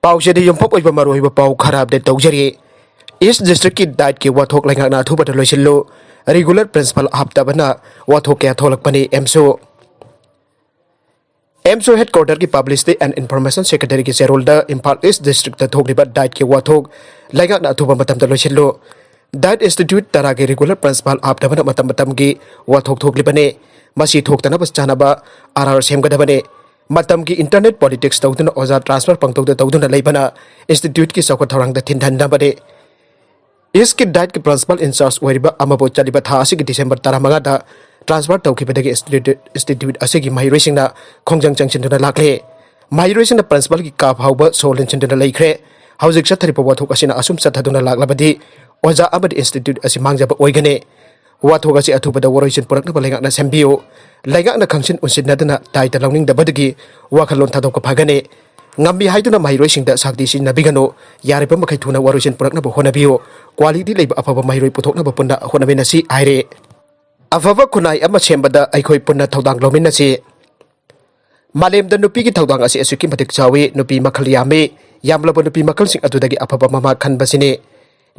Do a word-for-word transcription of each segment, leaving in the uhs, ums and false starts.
ꯄꯥꯎꯁꯤꯗ ꯌꯨꯝꯐꯝ ꯑꯣꯏꯕ ꯃꯔꯨꯑꯣꯏꯕ ꯄꯥꯎ ꯈꯔ ꯑꯞꯗꯦꯠ ꯇꯧꯖꯔꯤ꯫ ꯏꯁ ꯗꯤꯁꯇ꯭ꯔꯤꯛꯀꯤ ꯗꯥꯏꯠꯀꯤ ꯋꯥꯊꯣꯛ ꯂꯩꯉꯥꯛꯅ ꯑꯊꯨꯕꯗ ꯂꯣꯏꯁꯤꯜꯂꯨ꯫ ꯔꯤꯒꯨꯂꯔ ꯄ꯭ꯔꯤꯟꯁꯤꯄꯥꯜ ꯍꯥꯞꯇꯕꯅ ꯋꯥꯊꯣꯛ ꯀꯌꯥ ꯊꯣꯛꯂꯛꯄꯅꯤ꯫ ꯑꯦꯝꯁꯨ ꯑꯦꯝꯁꯨ ꯍꯦꯗꯀ꯭ꯋꯥꯇꯔꯒꯤ ꯄꯕ꯭ꯂꯤꯁꯤꯇꯤ ꯑꯦꯟ ꯏꯟꯐꯣꯔꯃꯦꯁꯟ ꯁꯦꯀ꯭ꯔꯦꯇꯔꯤꯒꯤ ꯆꯦꯔꯣꯜꯗ ꯏꯝꯐꯥꯜ ꯏꯁ ꯗꯤꯁꯇ꯭ꯔꯤꯛꯇ ꯊꯣꯛꯂꯤꯕ ꯗꯥꯏꯠꯀꯤ ꯋꯥꯊꯣꯛ ꯂꯩꯉꯥꯛꯅ ꯑꯊꯨꯕ ꯃꯇꯝꯗ ꯂꯣꯏꯁꯤꯜꯂꯨ꯫ ꯗꯥꯏꯠ ꯏꯟꯁꯇꯤꯇ꯭ꯌꯨꯠ ꯇꯔꯥꯒꯤ ꯔꯤꯒꯨꯂꯔ ꯄ꯭ꯔꯤꯟꯁꯤꯄꯥꯜ ꯍꯥꯞꯇꯕꯅ ꯃꯇꯝ ꯃꯇꯝꯒꯤ ꯋꯥꯊꯣꯛ ꯊꯣꯛꯂꯤꯕꯅꯤ꯫ ꯃꯁꯤ ꯊꯣꯛꯇꯅꯕ ꯆꯥꯅꯕ ꯑꯥꯔ ꯑꯥꯔ ꯁꯦꯝꯒꯗꯕꯅꯤ꯫ ꯃꯇꯝꯒꯤ ꯏꯟꯇꯔꯅꯦꯠ ꯄꯣꯂꯤꯇꯤꯛꯁ ꯇꯧꯗꯨꯅ ꯑꯣꯖꯥ ꯇ꯭ꯔꯥꯟꯁꯐꯔ ꯄꯪꯇꯧꯗ ꯇꯧꯗꯨꯅ ꯂꯩꯕꯅ ꯏꯟꯁꯇꯤꯇ꯭ꯌꯨꯠꯀꯤ ꯆꯥꯎꯈꯠ ꯊꯧꯔꯥꯡꯗ ꯊꯤꯟꯊꯍꯟꯅꯕꯅꯤ꯫ ꯏꯁꯀꯤ ꯗꯥꯏꯠꯀꯤ ꯄ꯭ꯔꯤꯟꯁꯤꯄꯥꯜ ꯏꯟꯆꯥꯔꯖ ꯑꯣꯏꯔꯤꯕ ꯑꯃꯕꯨ ꯆꯠꯂꯤꯕ ꯊꯥ ꯑꯁꯤꯒꯤ ꯗꯤꯁꯦꯝꯕꯔ ꯇꯔꯥꯃꯉꯥꯗ ꯇ꯭ꯔꯥꯟꯁꯐꯔ ꯇꯧꯈꯤꯕꯗꯒꯤ ꯏꯟꯁꯇꯤꯇ꯭ꯌꯨꯠ, ꯏꯟꯁꯇꯤꯇ꯭ꯌꯨꯠ ꯑꯁꯤꯒꯤ ꯃꯍꯩꯔꯣꯏꯁꯤꯡꯅ ꯈꯣꯡꯖꯪ ꯆꯪꯁꯤꯟꯗꯨꯅ ꯂꯥꯛꯂꯦ꯫ ꯃꯍꯩꯔꯣꯏꯁꯤꯡꯅ ꯄ꯭ꯔꯤꯟꯁꯤꯄꯥꯜꯒꯤ ꯀꯥ ꯐꯥꯎꯕ ꯁꯣ ꯂꯦꯟꯁꯤꯟꯗꯨꯅ ꯂꯩꯈ꯭ꯔꯦ꯫ ꯍꯧꯖꯤꯛ ꯆꯠꯊꯔꯤꯕ ꯋꯥꯊꯣꯛ ꯑꯁꯤꯅ ꯑꯁꯨꯝ ꯆꯠꯊꯗꯨꯅ ꯂꯥꯛꯂꯕꯗꯤ ꯑꯣꯖꯥ ꯑꯃꯗꯤ ꯏꯟꯁꯇꯤꯇ꯭ꯌꯨꯠ ꯑꯁꯤ ꯃꯥꯡꯖꯕ ꯑꯣꯏꯒꯅꯤ꯫ ꯋꯥꯊꯣꯛ ꯑꯁꯤ ꯑꯊꯨꯕꯗ ꯋꯥꯔꯣꯏꯁꯤꯟ ꯄꯨꯔꯛꯅꯕ ꯂꯩꯉꯥꯛꯅ ꯁꯦꯝꯕꯤꯌꯨ꯫ ꯂꯩꯉꯥꯛꯅ ꯈꯪꯁꯤꯟ ꯎꯟꯁꯤꯟꯅꯗꯨꯅ ꯗꯥꯏꯇ ꯂꯧꯅꯤꯡꯗꯕꯗꯒꯤ ꯋꯥꯈꯜꯂꯣꯟ ꯊꯥꯗꯣꯛꯄ ꯐꯒꯅꯤ꯫ ꯉꯝꯃꯤ ꯍꯥꯏꯗꯨꯅ ꯃꯍꯩꯔꯣꯏꯁꯤꯡꯗ ꯁꯥꯛꯇꯤ ꯁꯤꯖꯤꯟꯅꯕꯤꯒꯅꯨ꯫ ꯌꯥꯔꯤꯕ ꯃꯈꯩ ꯊꯨꯅ ꯋꯥꯔꯣꯏꯁꯤꯟ ꯄꯨꯔꯛꯅꯕ ꯍꯣꯠꯅꯕꯤꯌꯨ꯫ ꯀ꯭ꯋꯥꯂꯤꯇꯤ ꯂꯩꯕ ꯑꯐꯕ ꯃꯍꯩꯔꯣꯏ ꯄꯨꯊꯣꯛꯅꯕ ꯄꯨꯟꯅ ꯍꯣꯠꯅꯃꯤꯟꯅꯁꯤ ꯍꯥꯏꯔꯦ꯫ ꯑꯐꯕ ꯈꯨꯟꯅꯥꯏ ꯑꯃ ꯁꯦꯝꯕꯗ ꯑꯩꯈꯣꯏ ꯄꯨꯟꯅ ꯊꯧꯗꯥꯡ ꯂꯧꯃꯤꯟꯅꯁꯤ꯫ ꯃꯥꯂꯦꯝꯗ ꯅꯨꯄꯤꯒꯤ ꯊꯧꯗꯥꯡ ꯑꯁꯤ ꯑꯁꯨꯛꯀꯤ ꯃꯇꯤꯛ ꯆꯥꯎꯏ꯫ ꯅꯨꯄꯤ ꯃꯈꯜ ꯌꯥꯝꯃꯤ꯫ ꯌꯥꯝꯂꯕ ꯅꯨꯄꯤ ꯃꯈꯜꯁꯤꯡ ꯑꯗꯨꯗꯒꯤ ꯑꯐꯕ ꯃꯃꯥ ꯈꯟꯕꯁꯤꯅꯤ꯫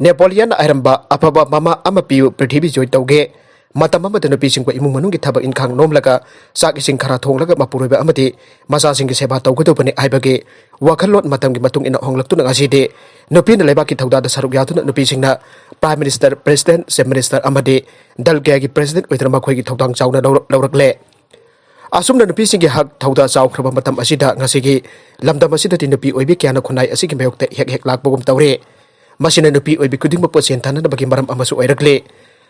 ꯅꯦꯄꯣꯂꯤꯌꯟꯅ ꯍꯥꯏꯔꯝꯕ, "ꯑꯐꯕ ꯃꯃꯥ ꯑꯃ ꯄꯤꯌꯨ, ꯄ꯭ꯔꯤꯊꯤꯕꯤ ꯖꯣꯏ ꯇꯧꯒꯦ"꯫ ꯃꯇꯝ ꯑꯃꯗ ꯅꯨꯄꯤꯁꯤꯡꯕꯨ ꯏꯃꯨꯡ ꯃꯅꯨꯡꯒꯤ ꯊꯕꯛ ꯏꯟꯈꯥꯡ ꯅꯣꯝꯂꯒ ꯆꯥꯛ ꯏꯁꯤꯡ ꯈꯔ ꯊꯣꯡꯂꯒ ꯃꯄꯨꯔꯣꯏꯕ ꯑꯃꯗꯤ ꯃꯆꯥꯁꯤꯡꯒꯤ ꯁꯦꯕꯥ ꯇꯧꯒꯗꯧꯕꯅꯤ ꯍꯥꯏꯕꯒꯤ ꯋꯥꯈꯜꯂꯣꯟ ꯃꯇꯝꯒꯤ ꯃꯇꯨꯡ ꯏꯟꯅ ꯍꯣꯡꯂꯛꯇꯨꯅ ꯉꯁꯤꯗꯤ ꯅꯨꯄꯤꯅ ꯂꯩꯕꯥꯛꯀꯤ ꯊꯧꯗꯥꯗ ꯁꯔꯨꯛ ꯌꯥꯗꯨꯅ ꯅꯨꯄꯤꯁꯤꯡꯅ prime minister, president, chief minister ꯑꯃꯗꯤ ꯗꯜ ꯀꯌꯥꯒꯤ ꯄ꯭ꯔꯦꯁꯤꯗꯦꯟꯠ ꯑꯣꯏꯗꯨꯅ ꯃꯈꯣꯏꯒꯤ ꯊꯧꯗꯥꯡ ꯆꯥꯎꯅ ꯂꯧꯔꯛ-, ꯂꯧꯔꯛꯂꯦ꯫ ꯑꯁꯨꯝꯅ ꯅꯨꯄꯤꯁꯤꯡꯒꯤ ꯍꯛ ꯊꯧꯗꯥ ꯆꯥꯎꯈ꯭ꯔꯕ ꯃꯇꯝ ꯑꯁꯤꯗ ꯉꯁꯤꯒꯤ ꯂꯝꯗꯝ ꯑꯁꯤꯗꯗꯤ ꯅꯨꯄꯤ ꯑꯣꯏꯕꯤ ꯀꯌꯥꯅ ꯈꯨꯟꯅꯥꯏ ꯑꯁꯤꯒꯤ ꯃꯥꯌꯣꯛꯇ ꯍꯦꯛ ꯍꯦꯛ ꯂꯥꯛꯄꯒꯨꯝ ꯇꯧꯔꯦ꯫ ꯃꯁꯤꯅ ꯅꯨꯄꯤ ꯑꯣꯏꯕꯤ ꯈꯨꯗꯤꯡꯃꯛꯄꯨ ꯁꯦꯟ ꯊꯥꯅꯅꯕꯒꯤ ꯃꯔꯝ ꯑꯃꯁꯨ ꯑꯣꯏꯔꯛꯂꯦ꯫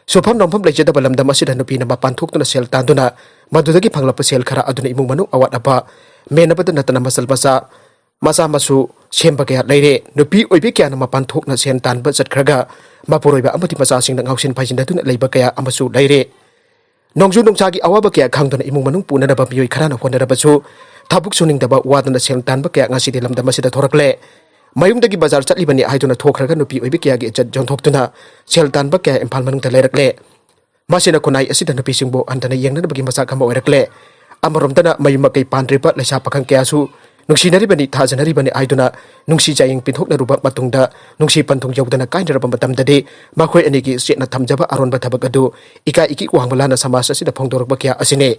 ꯁꯨꯐꯝ ꯅꯣꯝꯐꯝ ꯂꯩꯖꯗꯕ ꯂꯝꯗꯝ ꯑꯁꯤꯗ ꯅꯨꯄꯤꯅ ꯃꯄꯥꯟ ꯊꯣꯛꯇꯨꯅ ꯁꯦꯜ ꯇꯥꯟꯗꯨꯅ ꯃꯗꯨꯗꯒꯤ ꯐꯪꯂꯛꯄ ꯁꯦꯜ ꯈꯔ ꯑꯗꯨꯅ ꯏꯃꯨꯡ ꯃꯅꯨꯡ ꯑꯋꯥꯠ ꯑꯄꯥ ꯃꯦꯟꯅꯕꯗ ꯅꯠꯇꯅ ꯃꯆꯜ ꯃꯆꯥ, ꯃꯆꯥ ꯃꯁꯨ ꯁꯦꯝꯕ ꯀꯌꯥ ꯂꯩꯔꯦ꯫ ꯅꯨꯄꯤ ꯑꯣꯏꯕꯤ ꯀꯌꯥꯅ ꯃꯄꯥꯟ ꯊꯣꯛꯅ ꯁꯦꯟ ꯇꯥꯟꯕ ꯆꯠꯈ꯭ꯔꯒ ꯃꯄꯨꯔꯣꯏꯕ ꯑꯃꯗꯤ ꯃꯆꯥꯁꯤꯡꯅ ꯉꯥꯎꯁꯤꯟ ꯐꯥꯏꯖꯤꯟꯅꯗꯨꯅ ꯂꯩꯕ ꯀꯌꯥ ꯑꯃꯁꯨ ꯂꯩꯔꯦ꯫ ꯅꯣꯡꯖꯨ ꯅꯨꯡꯁꯥꯒꯤ ꯑꯋꯥꯕ ꯀꯌꯥ ꯈꯪꯗꯨꯅ ꯏꯃꯨꯡ ꯃꯅꯨꯡ ꯄꯨꯅꯅꯕ ꯃꯤꯑꯣꯏ ꯈꯔꯅ ꯍꯣꯠꯅꯔꯕꯁꯨ ꯊꯕꯛ ꯁꯨꯅꯤꯡꯗꯕ, ꯋꯥꯗꯅ ꯁꯦꯜ ꯇꯥꯟꯕ ꯀꯌꯥ ꯉꯁꯤꯗꯤ ꯂꯝꯗꯝ ꯑꯁꯤꯗ ꯊꯣꯔꯛꯂꯦ꯫ ꯃꯌꯨꯝꯗꯒꯤ ꯕꯖꯥꯔ ꯆꯠꯂꯤꯕꯅꯤ ꯍꯥꯏꯗꯨꯅ ꯊꯣꯛꯈ꯭ꯔꯒ ꯅꯨꯄꯤ ꯑꯣꯏꯕꯤ ꯀꯌꯥꯒꯤ ꯏꯖꯠ ꯌꯣꯟꯊꯣꯛꯇꯨꯅ ꯁꯦꯜ ꯇꯥꯟꯕ ꯀꯌꯥ ꯏꯝꯐꯥꯜ ꯃꯅꯨꯡꯗ ꯂꯩꯔꯛꯂꯦ꯫ ꯃꯁꯤꯅ ꯈꯨꯟꯅꯥꯏ ꯑꯁꯤꯗ ꯅꯨꯄꯤꯁꯤꯡꯕꯨ ꯍꯟꯊꯅ ꯌꯦꯡꯅꯅꯕꯒꯤ ꯃꯆꯥꯛ ꯑꯃ ꯑꯣꯏꯔꯛꯂꯦ꯫ ꯑꯃꯔꯣꯝꯗꯅ ꯃꯌꯨꯝ ꯃꯀꯩ ꯄꯥꯟꯗ꯭ꯔꯤꯕ ꯂꯩꯁꯥ ꯄꯥꯈꯪ ꯀꯌꯥꯁꯨ ꯅꯨꯡꯁꯤꯅꯔꯤꯕꯅꯤ, ꯊꯥꯖꯅꯔꯤꯕꯅꯤ ꯍꯥꯏꯗꯨꯅ ꯅꯨꯡꯁꯤ ꯆꯥꯌꯦꯡ ꯄꯤꯊꯣꯛꯅꯔꯨꯕ ꯃꯇꯨꯡꯗ, ꯅꯨꯡꯁꯤ ꯄꯟꯊꯨꯡ ꯌꯧꯗꯅ ꯀꯥꯏꯅꯔꯕ ꯃꯇꯝꯗꯗꯤ, ꯃꯈꯣꯏ ꯑꯅꯤꯒꯤ ꯆꯦꯠꯅ ꯊꯝꯖꯕ ꯑꯔꯣꯟꯕ ꯊꯕꯛ ꯑꯗꯨ ꯏꯀꯥꯏ ꯏꯀꯤ ꯋꯥꯡꯕ ꯂꯥꯟꯅ ꯁꯃꯥꯖ ꯑꯁꯤꯗ ꯐꯣꯡꯗꯣꯔꯛꯄ ꯀꯌꯥ ꯑꯁꯤꯅꯤ꯫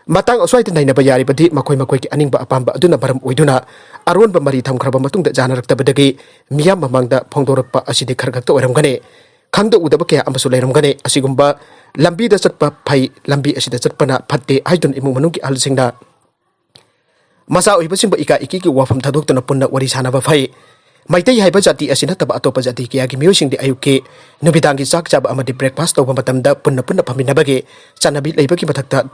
ꯃꯇꯥꯡ ꯑꯁ꯭ꯋꯥꯏꯗ ꯅꯩꯅꯕ ꯌꯥꯔꯤꯕꯗꯤ ꯃꯈꯣꯏ ꯃꯈꯣꯏꯒꯤ ꯑꯅꯤꯡꯕ ꯑꯄꯥꯝꯕ ꯑꯗꯨꯅ ꯃꯔꯝ ꯑꯣꯏꯗꯨꯅ ꯑꯔꯣꯟꯕ ꯃꯔꯤ ꯊꯝꯈ꯭ꯔꯕ ꯃꯇꯨꯡꯗ ꯌꯥꯅꯔꯛꯇꯕꯗꯒꯤ ꯃꯤꯌꯥꯝ ꯃꯃꯥꯡꯗ ꯐꯣꯡꯗꯣꯔꯛꯄ ꯑꯁꯤꯗꯤ ꯈꯔ ꯈꯛꯇ ꯑꯣꯏꯔꯝꯒꯅꯤ꯫ ꯈꯪꯗ ꯎꯗꯕ ꯀꯌꯥ ꯑꯃꯁꯨ ꯂꯩꯔꯝꯒꯅꯤ꯫ ꯑꯁꯤꯒꯨꯝꯕ ꯂꯝꯕꯤꯗ ꯆꯠꯄ ꯐꯩ, ꯂꯝꯕꯤ ꯑꯁꯤꯗ ꯆꯠꯄꯅ ꯐꯠꯇꯦ ꯍꯥꯏꯗꯨꯅ ꯏꯃꯨꯡ ꯃꯅꯨꯡꯒꯤ ꯑꯍꯜꯁꯤꯡꯅ ꯃꯆꯥ ꯑꯣꯏꯕꯁꯤꯡꯕꯨ ꯏꯀꯥꯏ ꯏꯀꯤꯒꯤ ꯋꯥꯐꯝ ꯊꯥꯗꯣꯛꯇꯨꯅ ꯄꯨꯟꯅ ꯋꯥꯔꯤ ꯁꯥꯟꯅꯕ ꯐꯩ꯫ ꯃꯩꯇꯩ ꯍꯥꯏꯕ ꯖꯥꯇꯤ ꯑꯁꯤ ꯅꯠꯇꯕ ꯑꯇꯣꯞꯄ ꯖꯥꯇꯤ ꯀꯌꯥꯒꯤ ꯃꯤꯑꯣꯏꯁꯤꯡꯗꯤ ꯑꯌꯨꯛꯀꯤ, ꯅꯨꯃꯤꯗꯥꯡꯒꯤ ꯆꯥꯛ ꯆꯥꯕ ꯑꯃꯗꯤ breakfast ꯇꯧꯕ ꯃꯇꯝꯗ ꯄꯨꯟꯅ ꯄꯨꯟꯅ ꯐꯝꯃꯤꯟꯅꯕꯒꯤ ꯆꯠꯅꯕꯤ ꯂꯩꯕꯒꯤ ꯃꯊꯛꯇ,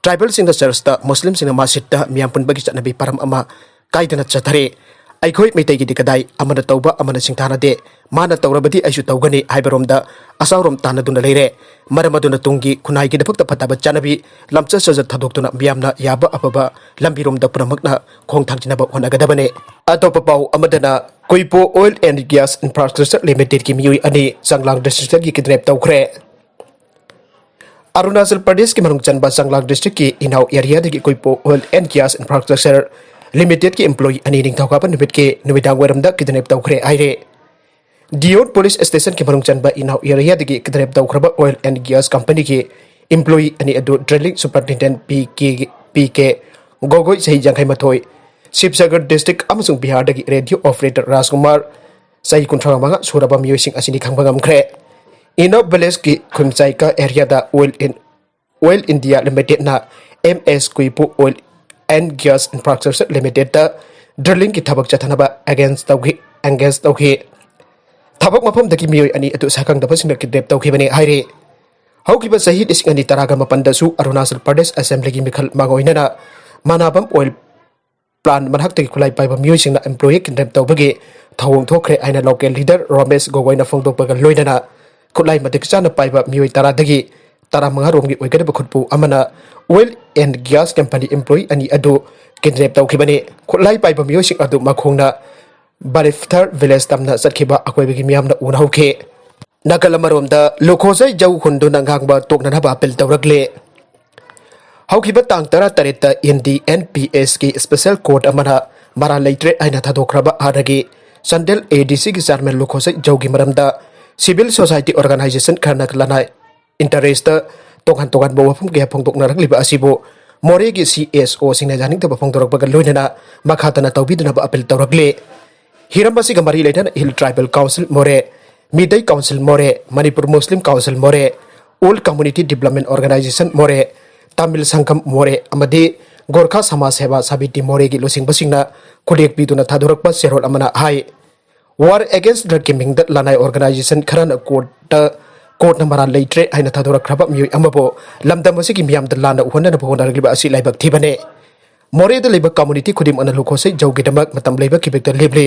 tribalꯁꯤꯡꯅ churchꯇ, ꯃꯨꯁꯂꯤꯝꯁꯤꯡꯅ ꯃꯁꯖꯤꯗꯇ ꯃꯤꯌꯥꯝ ꯄꯨꯟꯕꯒꯤ ꯆꯠꯅꯕꯤ ꯄꯔꯝ ꯑꯃ ꯀꯥꯏꯗꯅ ꯆꯠꯊꯔꯤ꯫ ꯑꯩꯈꯣꯏ ꯃꯩꯇꯩꯒꯤꯗꯤ ꯀꯗꯥꯏ, ꯑꯃꯅ ꯇꯧꯕ ꯑꯃꯅ ꯁꯤꯡꯊꯥꯅꯗꯦ, ꯃꯥꯅ ꯇꯧꯔꯕꯗꯤ ꯑꯩꯁꯨ ꯇꯧꯒꯅꯤ ꯍꯥꯏꯕꯔꯣꯝꯗ ꯑꯁꯥꯎꯔꯣꯝ ꯇꯥꯟꯅꯗꯨꯅ ꯂꯩꯔꯦ꯫ ꯃꯔꯝ ꯑꯗꯨꯅ ꯇꯨꯡꯒꯤ ꯈꯨꯟꯅꯥꯏꯒꯤꯗꯃꯛꯇ ꯐꯠꯇꯕ ꯆꯠꯅꯕꯤ, ꯂꯝꯆꯠ ꯁꯥꯖꯠ ꯊꯥꯗꯣꯛꯇꯨꯅ ꯃꯤꯌꯥꯝꯅ ꯌꯥꯕ ꯑꯐꯕ ꯂꯝꯕꯤꯔꯣꯝꯗ ꯄꯨꯝꯅꯃꯛꯅ ꯈꯣꯡ ꯊꯥꯡꯖꯤꯟꯅꯕ ꯍꯣꯠꯅꯒꯗꯕꯅꯤ꯫ ꯑꯇꯣꯞꯄ ꯄꯥꯎ ꯑꯃꯗꯅ, ꯀꯨꯏꯄꯣ Oil and Gas Infrastructure Limitedꯀꯤ ꯃꯤꯑꯣꯏ ꯑꯅꯤ ꯆꯥꯡꯂꯥꯡ districtꯇꯒꯤ kidnap ꯇꯧꯈ꯭ꯔꯦ꯫ ꯑꯔꯨꯅꯥꯆꯜ ꯄ꯭ꯔꯗꯦꯁꯀꯤ ꯃꯅꯨꯡ ꯆꯟꯕ ꯆꯥꯡꯂꯥꯡ districtꯀꯤ ꯏꯅꯥꯎ areaꯗꯒꯤ ꯀꯨꯏꯄꯣ Oil and Gas Infrastructure Limitedꯀꯤ employee ꯑꯅꯤ ꯅꯤꯡꯊꯧꯀꯥꯕ ꯅꯨꯃꯤꯠꯀꯤ ꯅꯨꯃꯤꯗꯥꯡ ꯋꯥꯏꯔꯝꯗ kidnap ꯇꯧꯈ꯭ꯔꯦ ꯍꯥꯏꯔꯦ꯫ ꯗꯤꯌꯣꯟ police stationꯀꯤ ꯃꯅꯨꯡ ꯆꯟꯕ ꯏꯅꯥꯎ areaꯗꯒꯤ kidnap ꯇꯧꯈ꯭ꯔꯕ Oil and Gas Companyꯒꯤ employee ꯑꯅꯤ ꯑꯗꯨ drilling superintendent P K, P K ꯒꯣꯒꯣꯏ, ꯆꯍꯤ ꯌꯥꯡꯈꯩ ꯃꯥꯊꯣꯏ, ꯁꯤꯕꯁꯥꯒꯔ district ꯑꯃꯁꯨꯡ ꯕꯤꯍꯥꯔꯗꯒꯤ radio operator ꯔꯥꯖꯀꯨꯃꯥꯔ, ꯆꯍꯤ ꯀꯨꯟꯊ꯭ꯔꯥ ꯃꯉꯥ ꯁꯨꯔꯕ ꯃꯤꯑꯣꯏꯁꯤꯡ ꯑꯁꯤꯅꯤ ꯈꯪꯕ ꯉꯝꯈ꯭ꯔꯦ꯫ ꯏꯅꯣ villageꯀꯤ ꯈꯨꯟꯆꯥꯏꯀ areaꯗ Oil in, Oil India Limitedꯅ M S ꯀꯨꯏꯄꯨ Oil and Gas Infrastructure Limitedꯇ drillingꯒꯤ ꯊꯕꯛ ꯆꯠꯊꯅꯕ engage ꯇꯧꯈꯤ, engage ꯇꯧꯈꯤ꯫ ꯊꯕꯛ ꯃꯐꯝꯗꯒꯤ ꯃꯤꯑꯣꯏ ꯑꯅꯤ ꯑꯗꯨ ꯁꯛꯈꯪꯗꯕꯁꯤꯡꯅ kidnap ꯇꯧꯈꯤꯕꯅꯤ ꯍꯥꯏꯔꯤ꯫ ꯍꯧꯈꯤꯕ ꯆꯍꯤ ꯂꯤꯁꯤꯡ ꯑꯅꯤ ꯇꯔꯥꯒ ꯃꯥꯄꯟꯗꯁꯨ ꯑꯔꯨꯅꯥꯆꯜ ꯄ꯭ꯔꯗꯦꯁ Assemblyꯒꯤ ꯃꯤꯈꯜ ꯃꯥꯡꯑꯣꯏꯅꯅ ꯃꯅꯥꯕꯝ Oil Plant ꯃꯅꯥꯛꯇꯒꯤ ꯈꯨꯠꯂꯥꯏ ꯄꯥꯏꯕ ꯃꯤꯑꯣꯏꯁꯤꯡꯅ employee kidnap ꯇꯧꯕꯒꯤ ꯊꯧꯑꯣꯡ ꯊꯣꯛꯈ꯭ꯔꯦ ꯍꯥꯏꯅ local leader ꯔꯣꯃꯦꯁ ꯒꯣꯒꯣꯏꯅ ꯐꯣꯡꯗꯣꯛꯄꯒ ꯂꯣꯏꯅꯅ ꯈꯨꯠꯂꯥꯏ ꯃꯇꯤꯛ ꯆꯥꯅ ꯄꯥꯏꯕ ꯃꯤꯑꯣꯏ ꯇꯔꯥꯗꯒꯤ ꯇꯔꯥꯃꯉꯥ ꯔꯣꯝꯒꯤ ꯑꯣꯏꯒꯗꯕ ꯈꯨꯠꯄꯨ ꯑꯃꯅ Oil and Gas Company employee ꯑꯅꯤ ꯑꯗꯨ kidnap ꯇꯧꯈꯤꯕꯅꯤ꯫ ꯈꯨꯠꯂꯥꯏ ꯄꯥꯏꯕ ꯃꯤꯑꯣꯏꯁꯤꯡ ꯑꯗꯨ ꯃꯈꯣꯡꯅ ꯕꯥꯂꯤꯐꯊꯔ village ꯇꯝꯅ ꯆꯠꯈꯤꯕ ꯑꯀꯣꯏꯕꯒꯤ ꯃꯤꯌꯥꯝꯅ ꯎꯅꯍꯧꯈꯤ꯫ ꯅꯥꯀꯜ ꯑꯃꯔꯣꯝꯗ ꯂꯨꯈꯣꯖꯩ ꯖꯧ ꯍꯨꯟꯗꯨꯅ ꯉꯥꯡꯕ ꯇꯣꯛꯅꯅꯕ appeal ꯇꯧꯔꯛꯂꯦ꯫ ꯍꯧꯈꯤꯕ ꯇꯥꯡ ꯇꯔꯥ ꯇꯔꯦꯠꯇ ꯑꯦꯟ ꯗꯤ ꯑꯦꯟ ꯄꯤ ꯑꯦꯁꯀꯤ ꯁ꯭ꯄꯦꯁꯦꯜ ꯀꯣꯔꯠ ꯑꯃꯅ ꯃꯔꯥꯜ ꯂꯩꯇ꯭ꯔꯦ ꯍꯥꯏꯅ ꯊꯥꯗꯣꯛꯈ꯭ꯔꯕ ꯍꯥꯟꯅꯒꯤ ꯆꯥꯟꯗꯦꯜ ꯑꯦ ꯗꯤ ꯁꯤꯒꯤ ꯆꯤꯌꯥꯔꯃꯦꯟ ꯂꯨꯈꯣꯁꯩ ꯖꯧꯒꯤ ꯃꯔꯝꯗ ꯁꯤꯚꯤꯜ ꯁꯣꯁꯥꯏꯇꯤ ꯑꯣꯔꯒꯅꯥꯏꯖꯦꯁꯟ ꯈꯔꯅ ꯂꯅꯥꯏ ꯏꯟꯇꯔꯦꯁꯇ ꯇꯣꯉꯥꯟ ꯇꯣꯉꯥꯟꯕ ꯋꯥꯐꯝ ꯀꯌꯥ ꯐꯣꯡꯗꯣꯛꯅꯔꯛꯂꯤꯕ ꯑꯁꯤꯕꯨ ꯃꯣꯔꯦꯒꯤ ꯁꯤ ꯑꯦꯁ ꯑꯣꯁꯤꯡꯅ ꯌꯥꯅꯤꯡꯗꯕ ꯐꯣꯡꯗꯣꯔꯛꯄꯒ ꯂꯣꯏꯅꯅ ꯃꯈꯥ ꯇꯥꯅ ꯇꯧꯕꯤꯗꯅꯕ ꯑꯄꯤꯜ ꯇꯧꯔꯛꯂꯤ꯫ ꯍꯤꯔꯝ ꯑꯁꯤꯒ ꯃꯔꯤ ꯂꯩꯅꯅ ꯍꯤꯜ ꯇ꯭ꯔꯥꯏꯕꯦꯜ ꯀꯥꯎꯟꯁꯤꯜ ꯃꯣꯔꯦ, ꯃꯤꯇꯩ ꯀꯥꯎꯟꯁꯤꯜ ꯃꯣꯔꯦ, ꯃꯅꯤꯄꯨꯔ ꯃꯨꯁꯂꯤꯝ ꯀꯥꯎꯟꯁꯤꯜ ꯃꯣꯔꯦ, ꯑꯣꯜ ꯀꯝꯃꯨꯅꯤꯇꯤ ꯗꯤꯕ꯭ꯂꯞꯃꯦꯟ ꯑꯣꯔꯒꯅꯥꯏꯖꯦꯁꯟ ꯃꯣꯔꯦ, ꯇꯥꯃꯤꯜ ꯁꯪꯒꯝ ꯃꯣꯔꯦ ꯑꯃꯗꯤ ꯒꯣꯔꯈꯥ ꯁꯃꯥꯖ ꯁꯦꯕꯥ ꯁꯥꯃꯤꯇꯤ ꯃꯣꯔꯦꯒꯤ ꯂꯨꯆꯤꯡꯕꯁꯤꯡꯅ ꯈꯨꯠꯌꯦꯛ ꯄꯤꯗꯨꯅ ꯊꯥꯗꯣꯔꯛꯄ ꯆꯦꯔꯣꯜ ꯑꯃꯅ ꯍꯥꯏ, ꯋꯥꯔ ꯑꯦꯒꯦꯟꯁ ꯗ꯭ꯔꯒꯀꯤ ꯃꯤꯡꯗ ꯂꯅꯥꯏ ꯑꯣꯔꯒꯅꯥꯏꯖꯦꯁꯟ ꯈꯔꯅ ꯀꯣꯔꯠꯇ, ꯀꯣꯔꯠꯅ ꯃꯔꯥꯜ ꯂꯩꯇ꯭ꯔꯦ ꯍꯥꯏꯅ ꯊꯥꯗꯣꯔꯛꯈ꯭ꯔꯕ ꯃꯤꯑꯣꯏ ꯑꯃꯕꯨ ꯂꯝꯗꯝ ꯑꯁꯤꯒꯤ ꯃꯤꯌꯥꯝꯗ ꯂꯥꯟꯅ ꯎꯍꯟꯅꯅꯕ ꯍꯣꯠꯅꯔꯛꯂꯤꯕ ꯑꯁꯤ ꯂꯥꯏꯕꯛ ꯊꯤꯕꯅꯤ꯫ ꯃꯣꯔꯦꯗ ꯂꯩꯕ ꯀꯝꯃꯨꯅꯤꯇꯤ ꯈꯨꯗꯤꯡꯃꯛꯅ ꯂꯨꯈꯣꯁꯩ ꯖꯧꯒꯤꯗꯃꯛ ꯃꯇꯝ ꯂꯩꯕ ꯈꯤꯕꯦꯛꯇ ꯂꯦꯞꯂꯤ꯫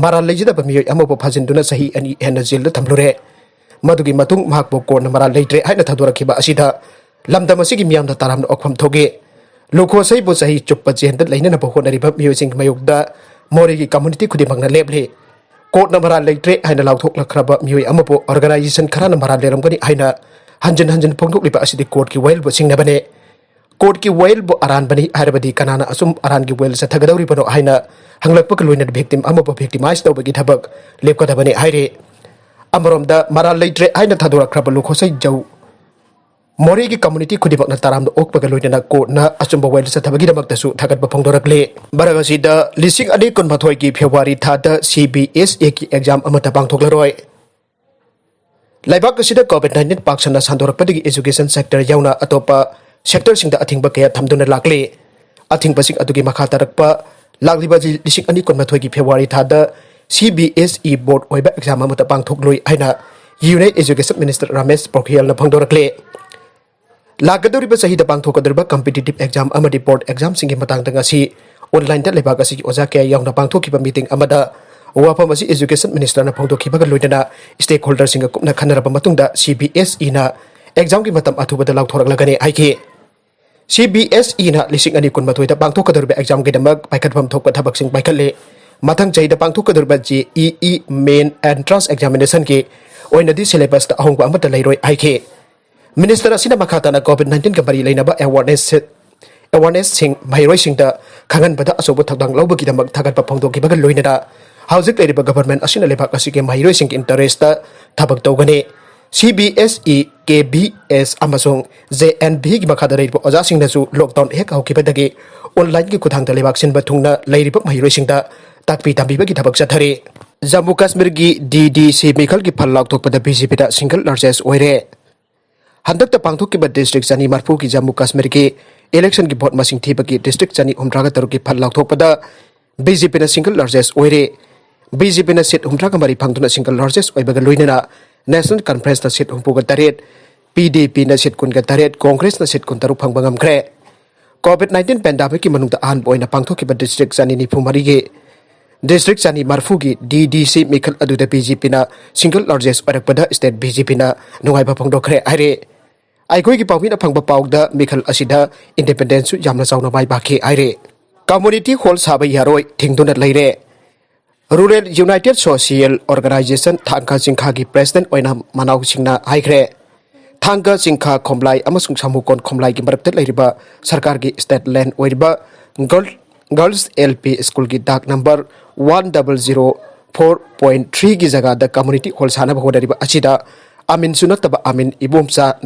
ꯃꯔꯥꯜ ꯂꯩꯖꯗꯕ ꯃꯤꯑꯣꯏ ꯑꯃꯕꯨ ꯐꯥꯖꯤꯟꯗꯨꯅ ꯆꯍꯤ ꯑꯅꯤ ꯍꯦꯟꯅ ꯖꯦꯜꯗ ꯊꯝꯂꯨꯔꯦ꯫ ꯃꯗꯨꯒꯤ ꯃꯇꯨꯡ ꯃꯍꯥꯛꯄꯨ ꯀꯣꯔꯠꯅ ꯃꯔꯥꯜ ꯂꯩꯇ꯭ꯔꯦ ꯍꯥꯏꯅ ꯊꯥꯗꯣꯔꯛꯈꯤꯕ ꯑꯁꯤꯗ ꯂꯝꯗꯝ ꯑꯁꯤꯒꯤ ꯃꯤꯌꯥꯝꯅ ꯇꯔꯥꯝꯅ ꯑꯣꯛꯐꯝ ꯊꯣꯛꯏ꯫ ꯂꯨꯈꯣꯁꯩꯕꯨ ꯆꯍꯤ ꯆꯨꯞꯄ ꯖꯦꯜꯗ ꯂꯩꯅꯅꯕ ꯍꯣꯠꯅꯔꯤꯕ ꯃꯤꯑꯣꯏꯁꯤꯡꯒꯤ ꯃꯥꯌꯣꯛꯇ ꯃꯣꯔꯦꯒꯤ ꯀꯝꯃꯨꯅꯤꯇꯤ ꯈꯨꯗꯤꯡꯃꯛꯅ ꯂꯦꯞꯂꯤ꯫ ꯀꯣꯔꯠꯅ ꯃꯔꯥꯜ ꯂꯩꯇ꯭ꯔꯦ ꯍꯥꯏꯅ ꯂꯥꯎꯊꯣꯛꯂꯛꯈ꯭ꯔꯕ ꯃꯤꯑꯣꯏ ꯑꯃꯕꯨ ꯑꯣꯔꯒꯅꯥꯏꯖꯦꯁꯟ ꯈꯔꯅ ꯃꯔꯥꯜ ꯂꯩꯔꯝꯒꯅꯤ ꯍꯥꯏꯅ ꯍꯟꯖꯤꯟ ꯍꯟꯖꯤꯟ ꯐꯣꯡꯗꯣꯛꯂꯤꯕ ꯑꯁꯤꯗꯤ ꯀꯣꯔꯠꯀꯤ ꯋꯥꯌꯦꯜꯕꯨ ꯁꯤꯡꯅꯕꯅꯤ꯫ ꯀꯣꯔꯠꯀꯤ ꯋꯥꯌꯦꯜꯕꯨ ꯑꯔꯥꯟꯕꯅꯤ ꯍꯥꯏꯔꯕꯗꯤ ꯀꯅꯥꯅ ꯑꯆꯨꯝ ꯑꯔꯥꯟꯒꯤ ꯋꯥꯌꯦꯜ ꯆꯠꯊꯒꯗꯧꯔꯤꯕꯅꯣ ꯍꯥꯏꯅ ꯍꯪꯂꯛꯄꯒ ꯂꯣꯏꯅꯅ ꯚꯤꯛꯇꯤꯝ ꯑꯃꯕꯨ ꯚꯤꯛꯇꯤꯃꯥꯏꯖ ꯇꯧꯕꯒꯤ ꯊꯕꯛ ꯂꯦꯞꯀꯗꯕꯅꯤ ꯍꯥꯏꯔꯤ꯫ ꯑꯃꯔꯣꯝꯗ ꯃꯔꯥꯜ ꯂꯩꯇ꯭ꯔꯦ ꯍꯥꯏꯅ ꯊꯥꯗꯣꯔꯛꯈ꯭ꯔꯕ ꯂꯨꯈꯣꯁꯩ ꯖꯧ ꯃꯣꯔꯦꯒꯤ ꯀꯝꯃꯨꯅꯤꯇꯤ ꯈꯨꯗꯤꯡꯃꯛꯅ ꯇꯔꯥꯝꯅ ꯑꯣꯛꯄꯒ ꯂꯣꯏꯅꯅ ꯀꯣꯔꯠꯅ ꯑꯆꯨꯝꯕ ꯋꯥꯌꯦꯜ ꯆꯠꯊꯕꯒꯤꯗꯃꯛꯇꯁꯨ ꯊꯥꯒꯠꯄ ꯐꯣꯡꯗꯣꯔꯛꯂꯤ꯫ ꯃꯔꯛ ꯑꯁꯤꯗ ꯂꯤꯁꯤꯡ ꯑꯅꯤ ꯀꯨꯟꯃꯥꯊꯣꯏꯒꯤ ꯐꯦꯕ꯭ꯔꯨꯋꯥꯔꯤ ꯊꯥꯗ ꯁꯤ ꯕꯤ ꯑꯦꯁ ꯏꯒꯤ ꯑꯦꯛꯖꯥꯝ ꯑꯃꯠꯇ ꯄꯥꯡꯊꯣꯛꯂꯔꯣꯏ꯫ ꯂꯩꯕꯥꯛ ꯑꯁꯤꯗ ꯀꯣꯚꯤꯗ ꯅꯥꯏꯟꯇꯤꯟ ꯄꯥꯛ ꯁꯟꯅ ꯁꯟꯗꯣꯔꯛꯄꯗꯒꯤ ꯑꯦꯖꯨꯀꯦꯁꯟ ꯁꯦꯛꯇꯔ ꯌꯥꯎꯅ ꯑꯇꯣꯞꯄ ꯁꯦꯛꯇꯔꯁꯤꯡꯗ ꯑꯊꯤꯡꯕ ꯀꯌꯥ ꯊꯝꯗꯨꯅ ꯂꯥꯛꯂꯤ꯫ ꯑꯊꯤꯡꯕꯁꯤꯡ ꯑꯗꯨꯒꯤ ꯃꯈꯥ ꯇꯥꯔꯛꯄ ꯂꯥꯛꯂꯤꯕ ꯂꯤꯁꯤꯡ ꯑꯅꯤ ꯀꯨꯟꯃꯥꯊꯣꯏꯒꯤ ꯐꯦꯕ꯭ꯔꯨꯋꯥꯔꯤ ꯊꯥꯗ ꯁꯤ ꯕꯤ ꯑꯦꯁ ꯏ ꯕꯣꯔꯗ ꯑꯣꯏꯕ ꯑꯦꯛꯖꯥꯝ ꯑꯃꯠꯇ ꯄꯥꯡꯊꯣꯛꯂꯣꯏ ꯍꯥꯏꯅ ꯌꯨꯅꯤꯌꯟ ꯑꯦꯖꯨꯀꯦꯁꯟ ꯃꯤꯅꯤꯁꯇꯔ ꯔꯃꯦꯁ ꯄꯣꯈ꯭ꯔꯤꯌꯥꯜꯅ ꯐꯣꯡꯗꯣꯔꯛꯂꯤ꯫ ꯂꯥꯛꯀꯗꯧꯔꯤꯕ ꯆꯍꯤꯗ ꯄꯥꯡꯊꯣꯛꯀꯗꯧꯔꯤꯕ ꯀꯝꯄꯤꯇꯤꯇꯤꯚ ꯑꯦꯛꯖꯥꯝ ꯑꯃꯗꯤ ꯕꯣꯔꯗ ꯑꯦꯛꯖꯥꯝꯁꯤꯡꯒꯤ ꯃꯇꯥꯡꯗ ꯉꯁꯤ ꯑꯣꯟꯂꯥꯏꯟꯗ ꯂꯩꯕꯥꯛ ꯑꯁꯤꯒꯤ ꯑꯣꯖꯥ ꯀꯌꯥ ꯌꯥꯎꯅ ꯄꯥꯡꯊꯣꯛꯈꯤꯕ ꯃꯤꯇꯤꯡ ꯑꯃꯗ ꯋꯥꯐꯝ ꯑꯁꯤ ꯑꯦꯖꯨꯀꯦꯁꯟ ꯃꯤꯅꯤꯁꯇꯔꯅ ꯐꯣꯡꯗꯣꯛꯈꯤꯕꯒ ꯂꯣꯏꯅꯅ ꯁ꯭ꯇꯦꯛꯍꯣꯜꯗꯔꯁꯤꯡꯒ ꯀꯨꯞꯅ ꯈꯟꯅꯔꯕ ꯃꯇꯨꯡꯗ ꯁꯤ ꯕꯤ ꯑꯦꯁ ꯏꯅ ꯑꯦꯛꯖꯥꯝꯒꯤ ꯃꯇꯝ ꯑꯊꯨꯕꯗ ꯂꯥꯎꯊꯣꯔꯛꯂꯒꯅꯤ ꯍꯥꯏꯈꯤ꯫ ꯁꯤ ꯕꯤ ꯑꯦꯁ ꯏꯅ ꯂꯤꯁꯤꯡ ꯑꯅꯤ ꯀꯨꯟꯃꯥꯊꯣꯏꯗ ꯄꯥꯡꯊꯣꯛꯀꯗꯧꯔꯤꯕ ꯑꯦꯛꯖꯥꯝꯒꯤꯗꯃꯛ ꯄꯥꯏꯈꯠꯐꯝ ꯊꯣꯛꯄ ꯊꯕꯛꯁꯤꯡ ꯄꯥꯏꯈꯠꯂꯦ꯫ ꯃꯊꯪ ꯆꯍꯤꯗ ꯄꯥꯡꯊꯣꯛꯀꯗꯧꯔꯤꯕ ꯖꯦ ꯏ ꯏ ꯃꯦꯟ ꯑꯦꯟꯇ꯭ꯔꯥꯟꯁ ꯑꯦꯛꯖꯥꯃꯤꯅꯦꯁꯟꯒꯤ ꯑꯣꯏꯅꯗꯤ ꯁꯤꯂꯦꯕꯁꯇ ꯑꯍꯣꯡꯕ ꯑꯃꯠꯇ ꯂꯩꯔꯣꯏ ꯍꯥꯏꯈꯤ꯫ Minister ꯑꯁꯤꯅ ꯃꯈꯥ ꯇꯥꯅ COVID nineteen ꯒ ꯃꯔꯤ ꯂꯩꯅꯕ awareness awareness ꯁꯤꯡ ꯃꯍꯩꯔꯣꯏꯁꯤꯡꯗ ꯈꯪꯍꯟꯕꯗ ꯑꯆꯧꯕ ꯊꯧꯗꯥꯡ ꯂꯧꯕꯒꯤꯗꯃꯛ ꯊꯥꯒꯠꯄ ꯐꯣꯡꯗꯣꯛꯈꯤꯕꯒ ꯂꯣꯏꯅꯅ ꯍꯧꯖꯤꯛ ꯂꯩꯔꯤꯕ government ꯑꯁꯤꯅ ꯂꯩꯕꯥꯛ ꯑꯁꯤꯒꯤ ꯃꯍꯩꯔꯣꯏꯁꯤꯡꯒꯤ interest ꯊꯕꯛ ꯇꯧꯒꯅꯤ꯫ CBSE, KVS ꯑꯃꯁꯨꯡ JNV ꯒꯤ ꯃꯈꯥꯗ ꯂꯩꯔꯤꯕ ꯑꯣꯖꯥꯁꯤꯡꯅꯁꯨ lockdown ꯍꯦꯛ ꯍꯧꯈꯤꯕꯗꯒꯤ online ꯒꯤ ꯈꯨꯠꯊꯥꯡꯗ ꯂꯩꯕꯥꯛ ꯁꯤꯟꯕ ꯊꯨꯡꯅ ꯂꯩꯔꯤꯕ ꯃꯍꯩꯔꯣꯏꯁꯤꯡꯗ ꯇꯥꯛꯄꯤ ꯇꯝꯕꯤꯕꯒꯤ ꯊꯕꯛ ꯆꯠꯊꯔꯤ꯫ ꯖꯝꯃꯨ ꯀꯥꯁꯃꯤꯔꯒꯤ DDC ꯃꯤꯈꯜꯒꯤ ꯐꯜ ꯂꯥꯎꯊꯣꯛꯄꯗ BJP ꯅ single largest ꯑꯣꯏꯔꯦ꯫ ꯍꯟꯗꯛꯇ ꯄꯥꯡꯊꯣꯛꯈꯤꯕ district ꯆꯅꯤ ꯃꯔꯐꯨꯒꯤ ꯖꯝꯃꯨ ꯀꯥꯁꯃꯤꯔꯒꯤ election ꯒꯤ vote ꯃꯁꯤꯡ ꯊꯤꯕꯒꯤ district ꯆꯅꯤ ꯍꯨꯝꯗ꯭ꯔꯥꯒ ꯇꯔꯨꯛꯀꯤ ꯐꯜ ꯂꯥꯎꯊꯣꯛꯄꯗ BJP ꯅ single largest ꯑꯣꯏꯔꯦ꯫ BJP ꯅ seat ꯍꯨꯝꯗ꯭ꯔꯥꯒ ꯃꯔꯤ ꯐꯪꯗꯨꯅ single largest ꯑꯣꯏꯕꯒ ꯂꯣꯏꯅꯅ National Conference ꯅ seat ꯍꯨꯝꯐꯨꯒ ꯇꯔꯦꯠ, PDP ꯅ seat ꯀꯨꯟꯒ ꯇꯔꯦꯠ, Congress ꯅ seat ꯀꯨꯟꯇꯔꯨꯛ ꯐꯪꯕ ꯉꯝꯈ꯭ꯔꯦ꯫ COVID nineteen pandemic ꯀꯤ ꯃꯅꯨꯡꯗ ꯑꯍꯥꯟꯕ ꯑꯣꯏꯅ ꯄꯥꯡꯊꯣꯛꯈꯤꯕ district ꯆꯅꯤ ꯅꯤꯐꯨ ꯃꯔꯤꯒꯤ district ꯆꯅꯤ ꯃꯔꯐꯨꯒꯤ DDC ꯃꯤꯈꯜ ꯑꯗꯨꯗ BJP ꯅ single largest ꯑꯣꯏꯔꯛꯄꯗ state BJP ꯅ ꯅꯨꯡꯉꯥꯏꯕ ꯐꯣꯡꯗꯣꯛꯈ꯭ꯔꯦ ꯍꯥꯏꯔꯦ꯫ ꯑꯩꯈꯣꯏꯒꯤ ꯄꯥꯎꯃꯤꯅ ꯐꯪꯕ ꯄꯥꯎꯗ ꯃꯤꯈꯜ ꯑꯁꯤꯗ independent ꯁꯨ ꯌꯥꯝꯅ ꯆꯥꯎꯅ ꯃꯥꯏ ꯄꯥꯛꯈꯤ ꯍꯥꯏꯔꯦ꯫ Community hall ꯁꯥꯕ ꯌꯥꯔꯣꯏ, ꯊꯤꯡꯗꯨꯅ ꯂꯩꯔꯦ꯫ Rural United Social Organization ꯊꯥꯡꯒ ꯆꯤꯡꯈꯥꯒꯤ president ꯑꯣꯏꯅ ꯃꯅꯥꯎꯁꯤꯡꯅ ꯍꯥꯏꯈ꯭ꯔꯦ꯫ ꯊꯥꯡꯒ ꯆꯤꯡꯈꯥ ꯈꯣꯝꯂꯥꯏ ꯑꯃꯁꯨꯡ ꯁꯥꯃꯨꯀꯣꯟ ꯈꯣꯝꯂꯥꯏꯒꯤ ꯃꯔꯛꯇ ꯂꯩꯔꯤꯕ ꯁꯔꯀꯥꯔꯒꯤ state land ꯑꯣꯏꯔꯤꯕ Girl- Girls LP School ꯒꯤ ꯗꯥꯛ number one double zero four point three ꯒꯤ ꯖꯒꯥꯗ community hall ꯁꯥꯅꯕ ꯍꯣꯠꯅꯔꯤꯕ ꯑꯁꯤꯗ ꯑꯃꯤꯟꯁꯨ ꯅꯠꯇꯕ ꯑꯃꯤꯟ ꯏꯕꯣꯝꯆꯥ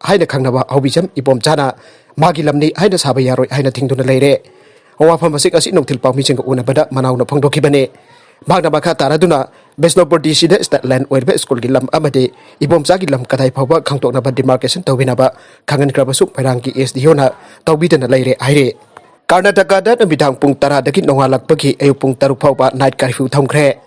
ꯍꯥꯏꯅ ꯈꯪꯅꯕ ꯍꯧꯕꯤꯖꯝ ꯏꯕꯣꯝꯆꯥꯅ ꯃꯥꯒꯤ ꯂꯝꯅꯤ ꯍꯥꯏꯅ ꯁꯥꯕ ꯌꯥꯔꯣꯏ ꯍꯥꯏꯅ ꯊꯤꯡꯗꯨꯅ ꯂꯩꯔꯦ꯫ ꯋꯥꯐꯝ ꯑꯁꯤꯡ ꯑꯁꯤ ꯅꯨꯡꯊꯤꯜ ꯄꯥꯎꯃꯤꯁꯤꯡꯒ ꯎꯅꯕꯗ ꯃꯅꯥꯎꯅ ꯐꯣꯡꯗꯣꯛꯈꯤꯕꯅꯤ꯫ ꯃꯍꯥꯛꯅ ꯃꯈꯥ ꯇꯥꯔꯗꯨꯅ ꯕꯤꯁꯅꯨꯄꯨꯔ DCꯗ state land ꯑꯣꯏꯔꯤꯕ school ꯒꯤ ꯂꯝ ꯑꯃꯗꯤ ꯏꯕꯣꯝꯆꯥꯒꯤ ꯂꯝ ꯀꯗꯥꯏ ꯐꯥꯎꯕ ꯈꯪꯗꯣꯛꯅꯕ demarcation ꯇꯧꯕꯤꯅꯕ ꯈꯪꯍꯟꯈ꯭ꯔꯕꯁꯨ ꯃꯣꯏꯔꯥꯡꯒꯤ SDOꯅ ꯇꯧꯕꯤꯗꯅ ꯂꯩꯔꯦ ꯍꯥꯏꯔꯦ꯫ ꯀꯔꯅꯥꯇꯀꯥꯗ ꯅꯨꯃꯤꯗꯥꯡ ꯄꯨꯡ ꯇꯔꯥꯗꯒꯤ ꯅꯣꯡꯉꯥꯜꯂꯛꯄꯒꯤ ꯑꯌꯨꯛ ꯄꯨꯡ ꯇꯔꯨꯛ ꯐꯥꯎꯕ night curfew ꯊꯝꯈ꯭ꯔꯦ꯫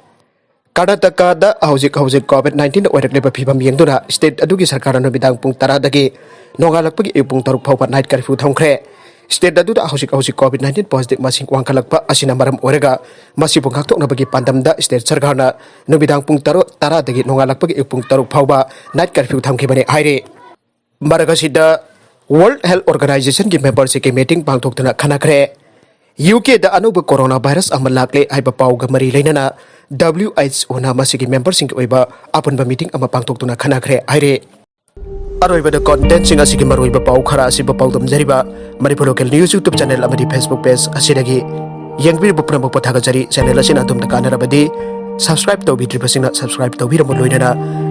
ꯀꯔꯅꯥꯇꯀꯥꯗ ꯍꯧꯖꯤꯛ ꯍꯧꯖꯤꯛ COVID nineteen ꯑꯣꯏꯔꯛꯂꯤꯕ ꯐꯤꯕꯝ ꯌꯦꯡꯗꯨꯅ state ꯑꯗꯨꯒꯤ ꯁꯔꯀꯥꯔꯅ ꯅꯨꯃꯤꯗꯥꯡ ꯄꯨꯡ ꯇꯔꯥꯗꯒꯤ ꯅꯣꯡꯉꯥꯜꯂꯛꯄꯒꯤ ꯑꯌꯨꯛ ꯄꯨꯡ ꯇꯔꯨꯛ ꯐꯥꯎꯕ night curfew ꯊꯝꯈ꯭ꯔꯦ꯫ State ꯑꯗꯨꯗ ꯍꯧꯖꯤꯛ ꯍꯧꯖꯤꯛ COVID nineteen positive ꯃꯁꯤꯡ ꯋꯥꯡꯈꯠꯂꯛꯄ ꯑꯁꯤꯅ ꯃꯔꯝ ꯑꯣꯏꯔꯒ ꯃꯁꯤꯕꯨ ꯉꯥꯛꯊꯣꯛꯅꯕꯒꯤ ꯄꯥꯟꯗꯝꯗ state ꯁꯔꯀꯥꯔꯅ ꯅꯨꯃꯤꯗꯥꯡ ꯄꯨꯡ ꯇꯔꯨꯛ ꯇꯔꯥꯗꯒꯤ ꯅꯣꯡꯉꯥꯜꯂꯛꯄꯒꯤ ꯑꯌꯨꯛ ꯄꯨꯡ ꯇꯔꯨꯛ ꯐꯥꯎꯕ night curfew ꯊꯝꯈꯤꯕꯅꯤ ꯍꯥꯏꯔꯤ꯫ ꯃꯔꯛ ꯑꯁꯤꯗ World Health Organizationꯒꯤ memberꯁꯤꯡꯒꯤ meeting ꯄꯥꯡꯊꯣꯛꯇꯨꯅ ꯈꯟꯅꯈ꯭ꯔꯦ꯫ UKꯗ ꯑꯅꯧꯕ corona virus ꯑꯃ ꯂꯥꯛꯂꯦ ꯍꯥꯏꯕ ꯄꯥꯎꯒ ꯃꯔꯤ ꯂꯩꯅꯅ WHOꯅ ꯃꯁꯤꯒꯤ memberꯁꯤꯡꯒꯤ ꯑꯣꯏꯕ ꯑꯄꯨꯟꯕ meeting ꯑꯃ ꯄꯥꯡꯊꯣꯛꯇꯨꯅ ꯈꯟꯅꯈ꯭ꯔꯦ ꯍꯥꯏꯔꯦ꯫ ꯑꯔꯣꯏꯕꯗ ꯀꯣꯟꯇꯦꯟꯠꯁꯤꯡ ꯑꯁꯤꯒꯤ ꯃꯔꯨꯑꯣꯏꯕ ꯄꯥꯎ ꯈꯔ ꯑꯁꯤꯕꯨ ꯄꯥꯎꯗꯝꯖꯔꯤꯕ Manipur local news YouTube channel ꯑꯃꯗꯤ ꯐꯦꯁꯕꯨꯛ ꯄꯦꯖ ꯑꯁꯤꯗꯒꯤ ꯌꯦꯡꯕꯤꯔꯤꯕ ꯄꯨꯝꯅꯃꯛꯄꯨ ꯊꯥꯒꯠꯆꯔꯤ꯫ ꯆꯦꯅꯦꯜ ꯑꯁꯤꯅ ꯑꯗꯣꯝꯗ ꯀꯥꯟꯅꯔꯕꯗꯤ ꯁꯕꯁꯀ꯭ꯔꯥꯏꯕ ꯇꯧꯕꯤꯗ꯭ꯔꯤꯕꯁꯤꯡꯅ ꯁꯕꯁꯀ꯭ꯔꯥꯏꯕ ꯇꯧꯕꯤꯔꯝꯃꯨ, ꯂꯣꯏꯅꯅ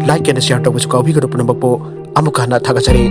ꯂꯥꯏꯛ ꯑꯦꯟ ꯁꯤꯌꯥꯔ ꯇꯧꯕꯁꯨ ꯀꯥꯎꯕꯤꯒꯅꯨ꯫ ꯄꯨꯝꯅꯃꯛꯄꯨ ꯑꯃꯨꯛꯀ ꯍꯟꯅ ꯊꯥꯒꯠꯆꯔꯤ꯫